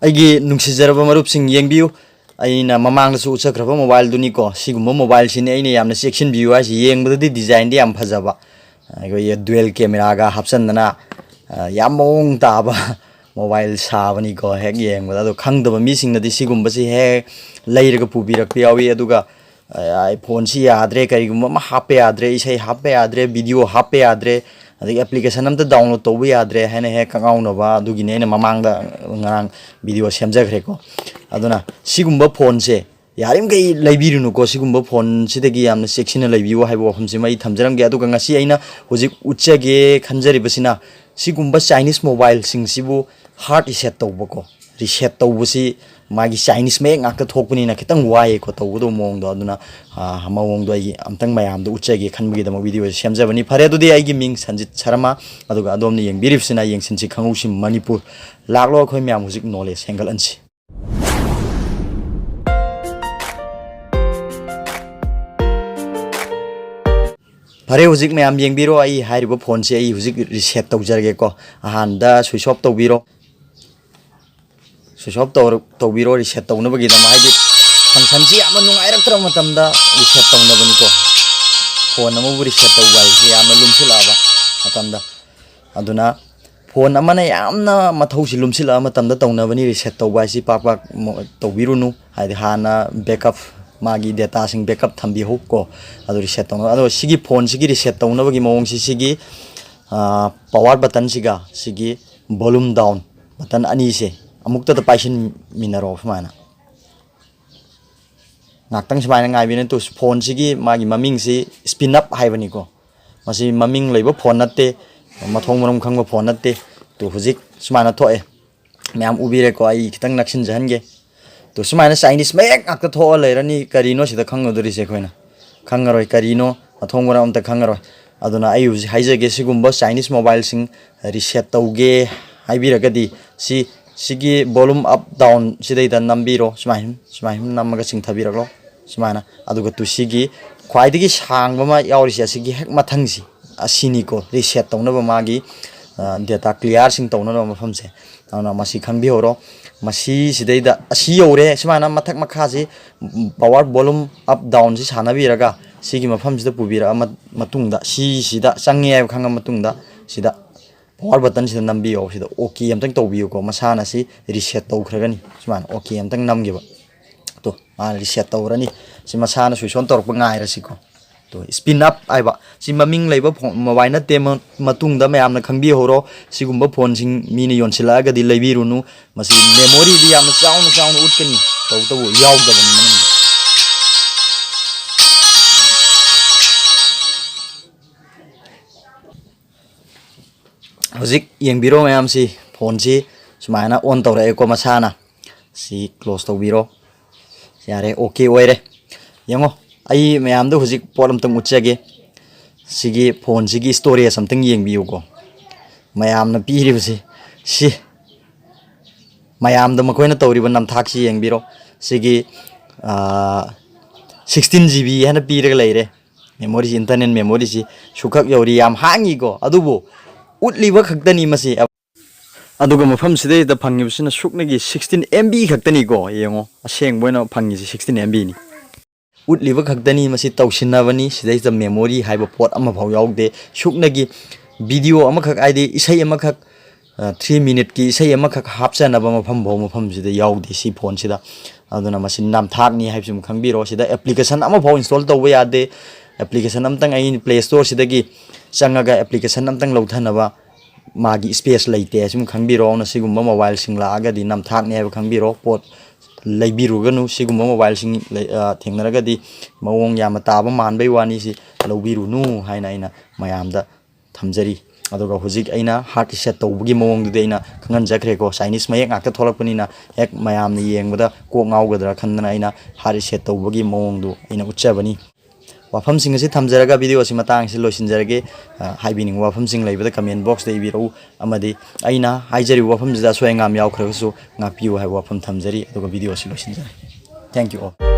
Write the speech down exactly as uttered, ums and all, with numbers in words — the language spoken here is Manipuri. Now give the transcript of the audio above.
ꯑꯩꯒꯤ ꯅꯨꯡꯁꯤꯖꯔꯕ ꯃꯔꯨꯞꯁꯤꯡ, ꯌꯦꯡꯕꯤꯌꯨ, ꯑꯩꯅ ꯃꯃꯥꯡꯗꯁꯨ ꯎꯠꯆꯈ꯭ꯔꯕ mobileꯗꯨꯅꯤꯀꯣ꯫ ꯁꯤꯒꯨꯝꯕ mobileꯁꯤꯅꯤ ꯑꯩꯅ ꯌꯥꯝꯅ ꯆꯦꯛꯁꯤꯟꯕꯤꯌꯨ ꯍꯥꯏꯁꯤ꯫ ꯌꯦꯡꯕꯗꯗꯤ designꯗꯤ ꯌꯥꯝ ꯐꯖꯕ, ꯑꯩꯈꯣꯏꯒꯤ dual cameraꯒ ꯍꯥꯞꯆꯟꯗꯅ, ꯑ, ꯌꯥꯝ ꯃꯑꯣꯡ ꯇꯥꯕ mobile ꯁꯥꯕꯅꯤꯀꯣ꯫ ꯍꯦꯛ ꯌꯦꯡꯕꯗ, ꯑꯗꯣ ꯈꯪꯗꯕ ꯃꯤꯁꯤꯡꯅꯗꯤ ꯁꯤꯒꯨꯝꯕꯁꯤ ꯍꯦꯛ ꯂꯩꯔꯒ ꯄꯨꯕꯤꯔꯛꯄ ꯌꯥꯎꯏ꯫ ꯑꯗꯨꯒ, ꯑ, ꯑꯩ phoneꯁꯤ ꯌꯥꯗ꯭ꯔꯦ, ꯀꯔꯤꯒꯨꯝꯕ ꯑꯃ ꯍꯥꯞꯄ ꯌꯥꯗ꯭ꯔꯦ, ꯏꯁꯩ ꯍꯥꯞꯄ ꯌꯥꯗ꯭ꯔꯦ, video ꯍꯥꯞꯄ ꯌꯥꯗ꯭ꯔꯦ, ꯑꯗꯒꯤ application ꯑꯝꯇ download ꯇꯧꯕ ꯌꯥꯗ꯭ꯔꯦ ꯍꯥꯏꯅ ꯍꯦꯛ ꯀꯉꯥꯎꯅꯕ, ꯑꯗꯨꯒꯤꯅꯤ ꯑꯩꯅ ꯃꯃꯥꯡꯗ ꯉꯔꯥꯡ video ꯁꯦꯝꯖꯈ꯭ꯔꯦꯀꯣ꯫ ꯑꯗꯨꯅ ꯁꯤꯒꯨꯝꯕ phoneꯁꯦ ꯌꯥꯔꯤꯃꯈꯩ ꯂꯩꯕꯤꯔꯨꯅꯨꯀꯣ꯫ ꯁꯤꯒꯨꯝꯕ phoneꯁꯤꯗꯒꯤ ꯌꯥꯝꯅ ꯆꯦꯛꯁꯤꯟꯅ ꯂꯩꯕꯤꯌꯨ ꯍꯥꯏꯕ ꯋꯥꯐꯝꯁꯤꯃ ꯑꯩ ꯊꯝꯖꯔꯝꯒꯦ꯫ ꯑꯗꯨꯒ ꯉꯁꯤ ꯑꯩꯅ ꯍꯧꯖꯤꯛ ꯎꯠꯆꯒꯦ ꯈꯟꯖꯔꯤꯕꯁꯤꯅ ꯁꯤꯒꯨꯝꯕ Chinese mobileꯁꯤꯡꯁꯤꯕꯨ hard reset ꯇꯧꯕꯀꯣ꯫ Reset ꯇꯧꯕꯁꯤ ꯃꯥꯒꯤ Chinese ꯃꯌꯦꯛ ꯉꯥꯛꯇ ꯊꯣꯛꯄꯅꯤꯅ ꯈꯤꯇꯪ ꯋꯥꯏꯌꯦꯀꯣ ꯇꯧꯒꯗꯧꯕ ꯃꯑꯣꯡꯗꯣ꯫ ꯑꯗꯨꯅ, ꯑ, ꯃꯑꯣꯡꯗꯣ ꯑꯩꯒꯤ ꯑꯝꯇꯪ ꯃꯌꯥꯝꯗ ꯎꯠꯆꯒꯦ ꯈꯟꯕꯒꯤꯗꯃꯛ videoꯁꯦ ꯁꯦꯝꯖꯕꯅꯤ꯫ ꯐꯔꯦ, ꯑꯗꯨꯗꯤ ꯑꯩꯒꯤ ꯃꯤꯡ ꯁꯟꯖꯤꯠ ꯁꯔꯃ, ꯑꯗꯨꯒ ꯑꯗꯣꯝꯅ ꯌꯦꯡꯕꯤꯔꯤꯕꯁꯤꯅ ꯌꯦꯡꯁꯤꯟꯁꯤ ꯈꯪꯍꯧꯁꯤ ꯃꯅꯤꯄꯨꯔ꯫ ꯂꯥꯛꯂꯣ, ꯑꯩꯈꯣꯏ ꯃꯌꯥꯝ ꯍꯧꯖꯤꯛ knowledge ꯍꯦꯟꯒꯠꯍꯟꯁꯤ꯫ ꯐꯔꯦ, ꯍꯧꯖꯤꯛ ꯃꯌꯥꯝ ꯌꯦꯡꯕꯤꯔꯣ, ꯑꯩ ꯍꯥꯏꯔꯤꯕ phoneꯁꯦ ꯑꯩ ꯍꯧꯖꯤꯛ reset ꯇꯧꯖꯔꯒꯦꯀꯣ꯫ ꯑꯍꯥꯟꯕꯗ switch off ꯇꯧꯕꯤꯔꯣ꯫ Switch off ꯇꯧꯔ-, ꯇꯧꯕꯤꯔꯣ reset ꯇꯧꯅꯕꯒꯤꯗꯃꯛ, ꯍꯥꯏꯗꯤ functionꯁꯤ ꯌꯥꯝꯅ ꯅꯨꯡꯉꯥꯏꯔꯛꯇ꯭ꯔꯕ ꯃꯇꯝꯗ reset ꯇꯧꯅꯕꯅꯤꯀꯣ꯫ Phone ꯑꯃꯕꯨ reset ꯇꯧꯕ ꯍꯥꯏꯕꯁꯤ ꯌꯥꯝꯅ ꯂꯨꯝꯁꯤꯜꯂꯛꯑꯕ ꯃꯇꯝꯗ꯫ ꯑꯗꯨꯅ phone ꯑꯃꯅ ꯌꯥꯝꯅ ꯃꯊꯧꯁꯤ ꯂꯨꯝꯁꯤꯜꯂꯛꯑ ꯃꯇꯝꯗ ꯇꯧꯅꯕꯅꯤ꯫ Reset ꯇꯧꯕ ꯍꯥꯏꯁꯤ ꯄꯥꯛ ꯄꯥꯛ ꯃ-, ꯇꯧꯕꯤꯔꯨꯅꯨ꯫ ꯍꯥꯏꯗꯤ ꯍꯥꯟꯅ backup, ꯃꯥꯒꯤ dataꯁꯤꯡ backup ꯊꯝꯕꯤꯍꯧ ꯀꯣ꯫ ꯑꯗꯨ reset ꯇꯧꯅꯕ꯫ ꯑꯗꯣ ꯁꯤꯒꯤ phoneꯁꯤꯒꯤ reset ꯇꯧꯅꯕꯒꯤ ꯃꯑꯣꯡꯁꯤ ꯁꯤꯒꯤ, ꯑ, power buttonꯁꯤꯒ ꯁꯤꯒꯤ volume down button ꯑꯅꯤꯁꯦ ꯑꯃꯨꯛꯇꯗ ꯄꯥꯏꯁꯤꯟꯃꯤꯟꯅꯔꯣ ꯁꯨꯃꯥꯏꯅ꯫ ꯉꯥꯛꯇꯪ ꯁꯨꯃꯥꯏꯅ ꯉꯥꯏꯕꯤꯅ ꯇꯨ, phoneꯁꯤꯒꯤ ꯃꯥꯒꯤ ꯃꯃꯤꯡꯁꯤ spin up ꯍꯥꯏꯕꯅꯤꯀꯣ꯫ ꯃꯁꯤ ꯃꯃꯤꯡ ꯂꯩꯕ phone ꯅꯠꯇꯦ, ꯃꯊꯣꯡ ꯃꯔꯝ ꯈꯪꯕ phone ꯅꯠꯇꯦ꯫ ꯇꯨ ꯍꯧꯖꯤꯛ ꯁꯨꯃꯥꯏꯅ ꯊꯣꯛꯑꯦ꯫ ꯃꯌꯥꯝ ꯎꯕꯤꯔꯦꯀꯣ, ꯑꯩ ꯈꯤꯇꯪ ꯅꯛꯁꯤꯟꯖꯍꯟꯒꯦ꯫ ꯇꯨ ꯁꯨꯃꯥꯏꯅ Chinese ꯃꯌꯦꯛ ꯉꯥꯛꯇ ꯊꯣꯛꯑ ꯂꯩꯔꯅꯤ꯫ ꯀꯔꯤꯅꯣ ꯁꯤꯗ ꯈꯪꯉꯨꯗꯣꯔꯤꯁꯦ ꯑꯩꯈꯣꯏꯅ? ꯈꯪꯉꯔꯣꯏ꯫ ꯀꯔꯤꯅꯣ? ꯃꯊꯣꯡ ꯃꯔꯝ ꯑꯝꯇ ꯈꯪꯉꯔꯣꯏ꯫ ꯑꯗꯨꯅ ꯑꯩ ꯍꯧꯖꯤꯛ ꯍꯥꯏꯖꯒꯦ, ꯁꯤꯒꯨꯝꯕ Chinese mobileꯁꯤꯡ reset ꯇꯧꯒꯦ ꯍꯥꯏꯕꯤꯔꯒꯗꯤ ꯁꯤ, ꯁꯤꯒꯤ volume up down ꯁꯤꯗꯩꯗ ꯅꯝꯕꯤꯔꯣ꯫ ꯁꯨꯃꯥꯏꯅ, ꯁꯨꯃꯥꯏꯅ ꯅꯝꯃꯒ ꯆꯤꯡꯊꯕꯤꯔꯛꯂꯣ꯫ ꯁꯨꯃꯥꯏꯅ꯫ ꯑꯗꯨꯒ ꯇꯨ ꯁꯤꯒꯤ ꯈ꯭ꯋꯥꯏꯗꯒꯤ ꯁꯥꯡꯕ ꯑꯃ ꯌꯥꯎꯔꯤꯁꯦ, ꯑꯁꯤꯒꯤ ꯍꯦꯛ ꯃꯊꯪꯁꯤ, ꯑꯁꯤꯅꯤꯀꯣ reset ꯇꯧꯅꯕ ꯃꯥꯒꯤ, ꯗꯦꯇꯥ ꯀ꯭ꯂꯤꯌꯥꯔꯁꯤꯡ ꯇꯧꯅꯅꯕ ꯃꯐꯝꯁꯦ꯫ ꯑꯗꯨꯅ ꯃꯁꯤ ꯈꯪꯕꯤꯍꯧꯔꯣ꯫ ꯃꯁꯤꯁꯤꯗꯩꯗ ꯑꯁꯤ ꯌꯧꯔꯦ, ꯁꯨꯃꯥꯏꯅ ꯃꯊꯛ ꯃꯈꯥꯁꯤ power volume up downꯁꯤ ꯁꯥꯟꯅꯕꯤꯔꯒ ꯁꯤꯒꯤ ꯃꯐꯝꯁꯤꯗ ꯄꯨꯕꯤꯔꯛꯑ ꯃ-, ꯃꯇꯨꯡꯗ, ꯁꯤꯁꯤꯗ ꯆꯪꯉꯦ ꯍꯥꯏꯕ ꯈꯪꯉ ꯃꯇꯨꯡꯗ, ꯁꯤꯗ power buttonꯁꯤꯗ ꯅꯝꯕꯤꯌꯣ꯫ ꯁꯤꯗ OK ꯑꯝꯇꯪ ꯇꯧꯕꯤꯌꯨꯀꯣ꯫ ꯃꯁꯥꯅ ꯁꯤ reset ꯇꯧꯈ꯭ꯔꯒꯅꯤ꯫ ꯁꯨꯃꯥꯏꯅ OK ꯑꯝꯇꯪ ꯅꯝꯈꯤꯕ꯫ ꯇꯣ, ꯃꯥꯅ reset ꯇꯧꯔꯅꯤ꯫ ꯁꯤ ꯃꯁꯥꯅ switch on ꯇꯧꯔꯛꯄ ꯉꯥꯏꯔꯁꯤꯀꯣ꯫ ꯇꯣ, spin up ꯍꯥꯏꯕ ꯁꯤ ꯃꯃꯤꯡ ꯂꯩꯕ ꯐꯣꯟ, mobile ꯅꯠꯇꯦ꯫ ꯃ-, ꯃꯇꯨꯡꯗ ꯃꯌꯥꯝꯅ ꯈꯪꯕꯤꯍꯧꯔꯣ, ꯁꯤꯒꯨꯝꯕ ꯐꯣꯟꯁꯤꯡ ꯃꯤꯅ ꯌꯣꯟꯁꯤꯜꯂꯛꯑꯒꯗꯤ ꯂꯩꯕꯤꯔꯨꯅꯨ꯫ ꯃꯁꯤ memoryꯗꯤ ꯌꯥꯝꯅ ꯆꯥꯎꯅ ꯆꯥꯎꯅ ꯎꯠꯀꯅꯤ, ꯇꯧꯕꯇꯕꯨ ꯌꯥꯎꯗꯕꯅꯤ ꯃꯅꯨꯡꯗ꯫ ꯍꯧꯖꯤꯛ ꯌꯦꯡꯕꯤꯔꯣ ꯃꯌꯥꯝꯁꯤ, ꯐꯣꯟꯁꯤ ꯁꯨꯃꯥꯏꯅ on ꯇꯧꯔꯛꯑꯦꯀꯣ ꯃꯁꯥꯅ꯫ ꯁꯤ close ꯇꯧꯕꯤꯔꯣ꯫ ꯌꯥꯔꯦ, OK ꯑꯣꯏꯔꯦ꯫ ꯌꯦꯡꯉꯣ, ꯑꯩ ꯃꯌꯥꯝꯗ ꯍꯧꯖꯤꯛ ꯄꯣꯠ ꯑꯝꯇꯪ ꯎꯠꯆꯒꯦ꯫ ꯁꯤꯒꯤ ꯐꯣꯟꯁꯤꯒꯤ storage ꯑꯝꯇꯪ ꯌꯦꯡꯕꯤꯌꯨꯀꯣ꯫ ꯃꯌꯥꯝꯅ ꯄꯤꯔꯤꯕꯁꯤ, ꯁꯤ ꯃꯌꯥꯝꯗ ꯃꯈꯣꯏꯅ ꯇꯧꯔꯤꯕ ꯅꯝꯊꯥꯛꯁꯤ ꯌꯦꯡꯕꯤꯔꯣ꯫ ꯁꯤꯒꯤ, ꯑꯥ, sixteen GB ꯍꯥꯏꯅ ꯄꯤꯔꯒ ꯂꯩꯔꯦ꯫ Memoryꯁꯤ, internal memoryꯁꯤ ꯁꯨꯈꯛ ꯌꯧꯔꯤ, ꯌꯥꯝ ꯍꯥꯡꯉꯤꯀꯣ꯫ ꯑꯗꯨꯕꯨ ꯎꯠꯂꯤꯕ ꯈꯛꯇꯅꯤ ꯃꯁꯤ꯫ ꯑꯗꯨꯒ ꯃꯐꯝꯁꯤꯗꯩꯗ ꯐꯪꯉꯤꯕꯁꯤꯅ ꯁꯨꯞꯅꯒꯤ sixteen MB ꯈꯛꯇꯅꯤꯀꯣ꯫ ꯌꯦꯡꯉꯣ, ꯑꯁꯦꯡꯕ ꯑꯣꯏꯅ ꯐꯪꯉꯤꯁꯤ sixteen MBꯅꯤ꯫ ꯎꯠꯂꯤꯕ ꯈꯛꯇꯅꯤ, ꯃꯁꯤ ꯇꯧꯁꯤꯟꯅꯕꯅꯤ꯫ ꯁꯤꯗꯩꯁꯤꯗ memory ꯍꯥꯏꯕ ꯄꯣꯠ ꯑꯃꯐꯥꯎ ꯌꯥꯎꯗꯦ꯫ ꯁꯨꯞꯅꯒꯤ video ꯑꯃꯈꯛ, ꯍꯥꯏꯗꯤ ꯏꯁꯩ ꯑꯃꯈꯛ, ꯑ, three minuteꯀꯤ ꯏꯁꯩ ꯑꯃꯈꯛ ꯍꯥꯞꯆꯅꯕ ꯃꯐꯝꯐꯥꯎ ꯃꯐꯝꯁꯤꯗ ꯌꯥꯎꯗꯦ ꯁꯤ ꯐꯣꯟꯁꯤꯗ꯫ ꯑꯗꯨꯅ ꯃꯁꯤ ꯅꯝꯊꯥꯛꯅꯤ ꯍꯥꯏꯕꯁꯤꯃ ꯈꯪꯕꯤꯔꯣ꯫ ꯁꯤꯗ application ꯑꯃꯐꯥꯎ install ꯇꯧꯕ ꯌꯥꯗꯦ꯫ Application ꯑꯝꯇꯪ ꯑꯩ Play Storeꯁꯤꯗꯒꯤ ꯆꯪꯉꯒ application ꯑꯝꯇꯪ ꯂꯧꯊꯅꯕ ꯃꯥꯒꯤ space ꯂꯩꯇꯦ ꯍꯥꯏꯁꯤꯃ ꯈꯪꯕꯤꯔꯣ꯫ ꯑꯗꯨꯅ ꯁꯤꯒꯨꯝꯕ mobileꯁꯤꯡ ꯂꯥꯛꯑꯒꯗꯤ ꯅꯝꯊꯥꯛꯅꯤ ꯍꯥꯏꯕ ꯈꯪꯕꯤꯔꯣ꯫ ꯄꯣꯠ ꯂꯩꯕꯤꯔꯨꯒꯅꯨ꯫ ꯁꯤꯒꯨꯝꯕ mobileꯁꯤꯡ ꯂꯩ-, ꯑ, ꯊꯦꯡꯅꯔꯒꯗꯤ ꯃꯑꯣꯡ ꯌꯥꯝꯅ ꯇꯥꯕ ꯃꯥꯟꯕꯩ ꯋꯥꯅꯤ, ꯁꯤ ꯂꯧꯕꯤꯔꯨꯅꯨ ꯍꯥꯏꯅ ꯑꯩꯅ ꯃꯌꯥꯝꯗ ꯊꯝꯖꯔꯤ꯫ ꯑꯗꯨꯒ ꯍꯧꯖꯤꯛ ꯑꯩꯅ hard reset ꯇꯧꯕꯒꯤ ꯃꯑꯣꯡꯗꯨꯗꯤ ꯑꯩꯅ ꯈꯪꯍꯟꯖꯈ꯭ꯔꯦꯀꯣ꯫ Chinese ꯃꯌꯦꯛ ꯉꯥꯛꯇ ꯊꯣꯛꯂꯛꯄꯅꯤꯅ ꯍꯦꯛ ꯃꯌꯥꯝꯅ ꯌꯦꯡꯕꯗ ꯀꯣꯛ ꯉꯥꯎꯒꯗ꯭ꯔꯥ ꯈꯟꯗꯅ ꯑꯩꯅ hard reset ꯇꯧꯕꯒꯤ ꯃꯑꯣꯡꯗꯨ ꯑꯩꯅ ꯎꯠꯆꯕꯅꯤ꯫ ꯋꯥꯐꯝꯁꯤꯡ ꯑꯁꯤ ꯊꯝꯖꯔꯒ video ꯑꯁꯤ ꯃꯇꯥꯡ ꯑꯁꯤ ꯂꯣꯏꯁꯤꯟꯖꯔꯒꯦ꯫ ꯑ, ꯍꯥꯏꯕꯤꯅꯤꯡꯕ ꯋꯥꯐꯝꯁꯤꯡ ꯂꯩꯕꯗ comment boxꯇ ꯏꯕꯤꯔꯛꯎ, ꯑꯃꯗꯤ ꯑꯩꯅ ꯍꯥꯏꯖꯔꯤꯕ ꯋꯥꯐꯝꯁꯤꯗ ꯑꯁꯣꯏ ꯑꯉꯥꯝ ꯌꯥꯎꯈ꯭ꯔꯒꯁꯨ ꯉꯥꯛꯄꯤꯌꯨ ꯍꯥꯏꯕ ꯋꯥꯐꯝ ꯊꯝꯖꯔꯤ꯫ ꯑꯗꯨꯒ video ꯑꯁꯤ ꯂꯣꯏꯁꯤꯟꯖꯔꯒꯦ꯫ Thank you all꯫